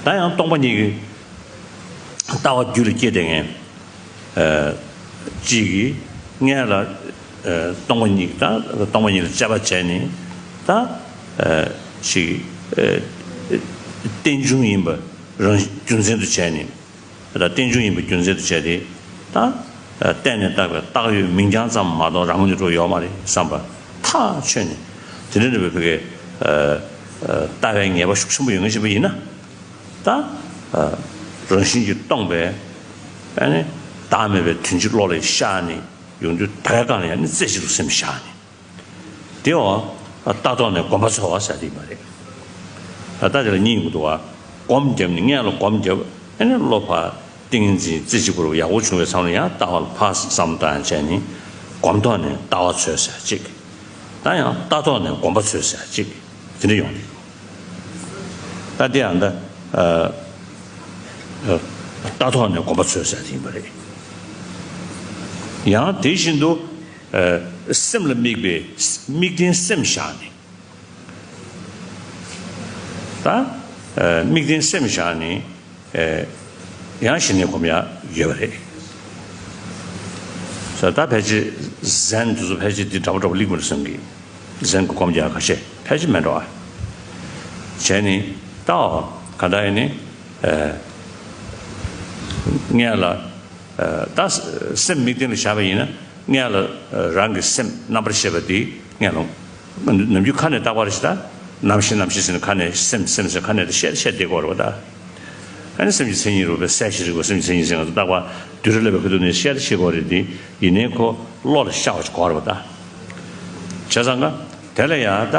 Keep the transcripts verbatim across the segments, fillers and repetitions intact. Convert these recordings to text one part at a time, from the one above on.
ད་ཡང་སྟོང་པ་ཉིད་ཀྱི་ལྟ་བ་རྒྱུད་ལ་སྐྱེས་བསྡད་མཁན། ཨ། གཅིག་གིས་སྔོན་ལ། ཨ། སྟོང་པ་ཉིད་ད་སྟོང་པ་ཉིད་ལ་དཔྱད་པ་བྱས་ནས། ད། ཨ། ཅིག་ཨ། རྟེན་འབྱུང་ཡིན་པ་རང་རྒྱུ་མཚན་དུ་བྱས་ནས། ད་རྟེན་འབྱུང་ཡིན་པ་རྒྱུ་མཚན་དུ་བྱས་ཏེ། ད། ཨ། བརྟེན་ནས་བཏགས་པའི་བཏགས་ཡོད་མིང་རྐྱང་ཙམ་མ་གཏོགས་རང་ངོས་ནས་འགྲོ་ཡོད་མ་རེད་བསམ་པ་ཐག་ཆོད་ནས། དེ་འདྲ་འདྲ་བའི་བོད་སྐད། ཨ། ཨ། ལྟ་བའི་ངེས་པ་ཤུགས་ཆེན་པོ་ཡོད་མཁན་ཞིག་ཡིན་ན། ད། ཨ། རང་བཞིན་གྱིས་སྟོང་པའི། ཨ་ནི། བདག་མེད་པའི་དོན་སྤྱི་བློ་ལ་ཤར་ནས་ཡོང་དུས། ད་ག་སྒང་ལ་ཡང་ནི་རྩེ་གཅིག་ཏུ་སེམས་བཞག་ནས། དེ་འོ། ལྟ་ཐོག་ནས་སྒོམ་པ་འཚོལ་བ་ཟེར་དེ་ཡིན་པ་རེད། ད་ལྟ་དེ་ལ་གཉིས་ཡོང་གི་འདུག་བ། སྒོམ་བརྒྱབ་ནས་སྔོན་ལ་སྒོམ་བརྒྱབ། ཨ་ནི་བློ་ཕར་ཏིང་ངེ་འཛིན་རྩེ་གཅིག་པུར་ཡག་པོ་བྱུང་བའི་མཚམས་ལ་ཡང་ལྟ་བ་ལ་ཕར་བསམ་བཏང་བྱས་ནས། སྒོམ་ཐོག་ནས་ལྟ་བ་འཚོལ་ཟེར་གཅིག་ད་ཡང་ལྟ་ཐོག་ནས་སྒོམ་པ་འཚོལ་ཟེར་གཅིག་དེ་འདྲ་ཡོང་གི་འདུག་ད་དེ་ཡང་ད། ཨ། ཨ། ལྟ་ཐོག་ནས་སྒོམ་པ་འཚོལ་ཟེར་དེ་ཡིན་པ་རེད། ཡང་དེ་བཞིན་དུ། ཨ། སེམས་ལ་དམིགས་པའི་དམིགས་རྟེན་སེམས་བཞག་ནས། ད། ཨ། དམིགས་རྟེན་སེམས་བཞག་ནས། ཨ། ཡང་ཞི་གནས་སྒོམ་ཡག་ཡོད་པ་རེད། ས་ད་ཕལ་ཆེར་ཟན་དེ་ཚོ་ཕལ་ཆེར་འདི་འདྲ་པོ་འདྲ་པོ་ལེགས་མ་རེད་བསམ་གི། ཟན་གྱི་སྒོམ་རྒྱག་ཁ་ཤས་ཕལ་ཆེར་མེད་འགྲོ་བ། བྱས་ནས་ད་ག་ད་ཡིན་ནི། ཨ། སྔོན་ལ། ཨ། ད་སེམས་དམིགས་རྟེན་ལ་བཞག་པ་ཡིན་ན། སྔོན་ལ། ཨ། རང་གི་སེམས་རྣམ་པར་ཤེས་པ་དེ་སྔོན་ལ། ནམ་རྒྱུན་ཁ་ནས་རྟག་པར་ཞིག་ད། རྣམ་ཤེས་རྣམ་ཤེས་ཟེར་ནས་ཁ་ནས་སེམས་སེམས་ཟེར་ཁ་ནས་ད་བཤད་བཤད་བསྡད་ཀྱི་ཡོད་རེད་པ་ད། ཨ་ནི་སེམས་ཀྱི་མཚན་ཉིད་རུ་བའི་གསལ་ཞིང་རིག་པ། སེམས་ཀྱི་མཚན་ཉིད་ཟེར་ང་ཚོ་རྟག་པར་དུས་རབས་ལ་བའི་ཁ་ཐུག་ནས་བཤད་ད་བཤད་ཀྱི་ཡོད་རེད་དེ། ཡིན་ནའི་ཁོ་བློ་ལ་ཤར་བ་ཞིག་དགོས་རེད་པ་ད། བྱས་ཙང་ཀ་དེ་ལ་ཡང་ད་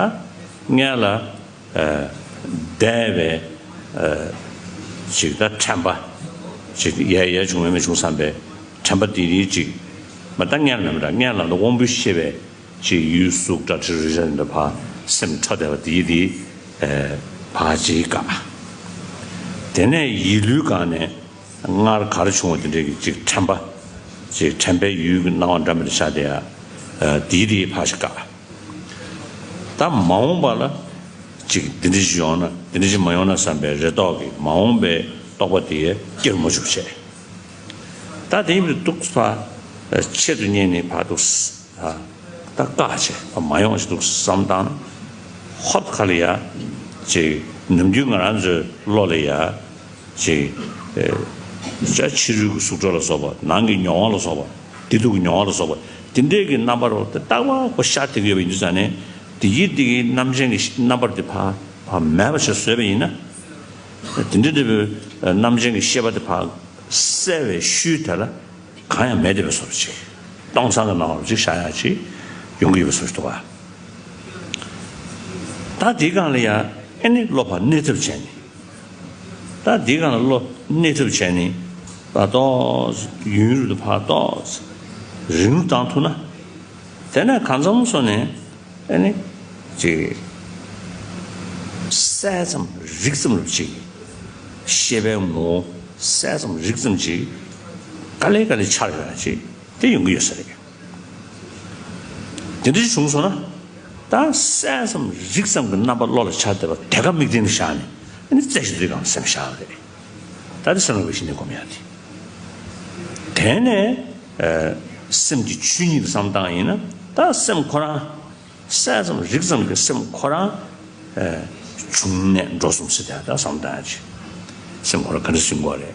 སྔོན་ལ། ཨ། འདས་པའི། ཨ། ཅིག་ད་དྲན་པ། ཅིག་ཡལ་ཡལ་བྱུང་མེད་མེད་བྱུང་བསམ་པའི་དྲན་པ་དེ་རིགས་ཅིག་མ་ད་སྔོན་ལ་མ་ད་སྔོན་ལ་ད་དབང་པོའི་ཤེས་པས་ཅིག་ཡུལ་གཟུགས་སྒྲ་དྲི་རོ་རེག་བྱ་འདི་ཕར་སེམས་འཕྲོ་བསྡད་པ་དེ་ཡིས་དེ། ཨ། ཕར་ཅིག་དགའ། དེ་ནས་ཡིད་ལུས་སྒང་ནས་སྔར་ག་རེ་བྱུང་བ་དེ་འདྲའི་གི་ཅིག་དྲན་པ། ཅིག་དྲན་པའི་ཡུལ་གྱི་སྣང་བ་འདྲ་མི་འདྲ་ཤར་དེ་ཡ། ཨ། དེ་ཡིས་དེ་ཕར་ཞིག་དགའ། ད་མ་འོངས་པ་ལ་ཅིག་འདི་འདྲ་ཞིག་ཡོང་ན། འདི་འདྲ་ཞིག་མ་ཡོང་ན་བསམ་པའི་རེ་དོགས་ཀྱིས་མ་འོངས་པའི་རྟོག་པ་དེ་སྐྱེ་རུ་མ་བཅུག་བྱས། ད་དེ་ཡིན་པའི་འདུག་ཕར་ཆེད་དུ་གཉེར་ནས་ཕར་འདུག་ད་བཀག་བྱས། མ་ཡོང་ཞིག་འདུག་བསམ་བཏང་། ཧོབ་ཁ་ལ་ཡ། ཅིག་ནམ་རྒྱུན་ང་རང་ཚོའི་བློ་ལ་ཡ། ཅིག་ཨེ། ཕྱི་རོལ་གྱི་གཟུགས་སྒྲ་ལ་སོགས་པ། ནང་གི་མྱོང་བ་ལ་སོགས་པ། བདེ་སྡུག་གི་མྱོང་བ་ལ་སོགས་པ། དེ་འདྲའི་གི་རྣམ་པ་རོ་དེ་རྟག་པར་ཁོ་ཤར་བསྡད་ཀྱི་ཡོད་པ་ཡིན་དུས་ཙང་ནས། དེ་ཡིས་དེ་གི་རྣམ་མཁྱེན་གྱི་རྣམ་པར་དེ་ཕར་ཕར་མེད་པ་ཞིག་བཟོས་པ་ཡིན་ན། དེ་འདྲའི་འདྲ་བའི་རྣམ་མཁྱེན་གྱི་ཤེས་པ་དེ་ཕར་གསལ་བའི་ཤུལ་དེ་ལ་གང་ཡང་མེད་བསྡད་པའི་བཟོ་འདྲ་ཅིག་སྟོང་སང་གི་སྣང་བ་ཅིག་ཤར་ཡག་ཅིག་ཡོང་གི་ཡོད་པའི་བཟོ་འདྲ་འདུག་ག་ད་དེའི་སྒང་ལ་ཡ་ཨེ་ནི་བློ་ཕར་གནས་ཐབས་བྱས་ནས། ད་འདིའི་སྒང་ལ་བློ་གནས་ཐབས་བྱས་ནས། ཕར་ཏོག་ཙམ་ཡུན་རིང་དུ་ཕར་ཏོག་ཙམ་རིང་དུ་བཏང་ཐུབ་ན། དེ་ནས་གང་འཚམ་སོང་ནས་ཨ་ནི་ཅིག་གསལ་ཙམ་རིག་ཙམ་ལ་ཅིག་ཤེས་པའི་ངོ་བོ་གསལ་ཙམ་རིག་ཙམ་ཅིག་ག་ལེ་ག་ལེ་འཆར་ཡོང་ཡག་ཅིག་དེ་ཡོང་གི་ཡོད་ས་རེད། དེ་འདྲ་ཞིག་བྱུང་སོང་ན། ད་གསལ་ཙམ་རིག་ཙམ་གྱི་རྣམ་པ་བློ་ལ་འཆར་བསྡད་པ་དེ་ག་དམིགས་རྟེན་དུ་བཞག་ནས། ཨ་ནི་རྩེ་གཅིག་ཏུ་སྒང་སེམས་བཞག་པ་རེད། ད་དེ་སེམས་ལ་བའི་ཞི་གནས་སྒོམ་ཡག་དེ། དེ་ནས་ཨ་སེམས་ཀྱི་ཆོས་ཉིད་དུ་བསམ་བཏང་ཡིན་ན། ད་སེམས་ཁོ་རང་གསལ་ཙམ་རིག་ཙམ་གྱི་སེམས་ཁོ་རང་ཨ་བྱུང་གནས་འགྲོ་གསུམ་ཟེར་དེ་ད་བསམ་བཏང་ཡག་ཅིག་སེམས་ཁོ་རང་ག་འདྲ་ཟིན་དགོས་རེད།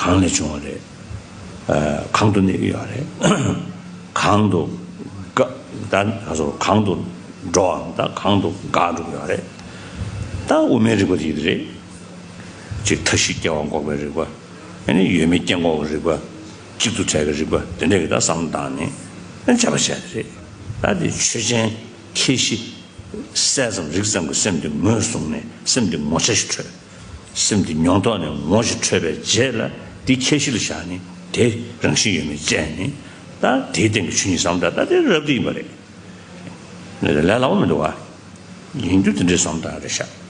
གང་ལས་བྱུང་བ་རེད། ཨ་གང་དུ་གནས་ཀྱི་ཡོད་རེད། གང་དུ་འགག་ད་ག་ཚོད་གང་དུ་འགྲོ་བའམ་ད་གང་དུ་འགག་འགྲོ་གི་ཡོད་རེད། ད་དབུ་མའི་རིག་པ་དེ་རེད། གཅིག་མཐའ་བཞི་སྐྱེ་བ་འགོག་པའི་རིག་པ། ཨ་ནི་ཡོད་མེད་སྐྱེ་འགོག་གི་རིག་པ། གཅིག་ཏུ་བྲལ་བའི་རིག་པ་དེ་འདྲ་གི་ད་བསམ་བཏང་ནས་ཨ་ནི་དཔྱད་པ་བྱས་ཏེ་རེད། ད་དེ་ཆོས་ཅན་ཁྱད་གཞི། གསལ་ཙམ་རིག་ཙམ་གྱི་སེམས་དེ་ངོས་བཟུང་ནས་སེམས་དེ་ངོ་ཆ་ཞིག་འཕྲོད། སེམས་དེ་མྱོང་ཐོག་ནས་ངོ་ཞིག་འཕྲོད་པའི་རྗེས་ལ་དེ་ཁྱད་གཞི་ལ་བཞག་ནས་དེ་རང་བཞིན་ཡོད་མེད་དཔྱད་ནས། ད་དེའི་སྟེང་གི་ཆོས་ཉིད་བསམ་བཏང་། ད་དེ་རབ་དེ་ཡིན་པ་རེད། ལས་སླ་བོ་མི་འདུག་བ། ཡིན་རྒྱུ་དེ་འདྲའི་བསམ་བཏང་རེད་ཤག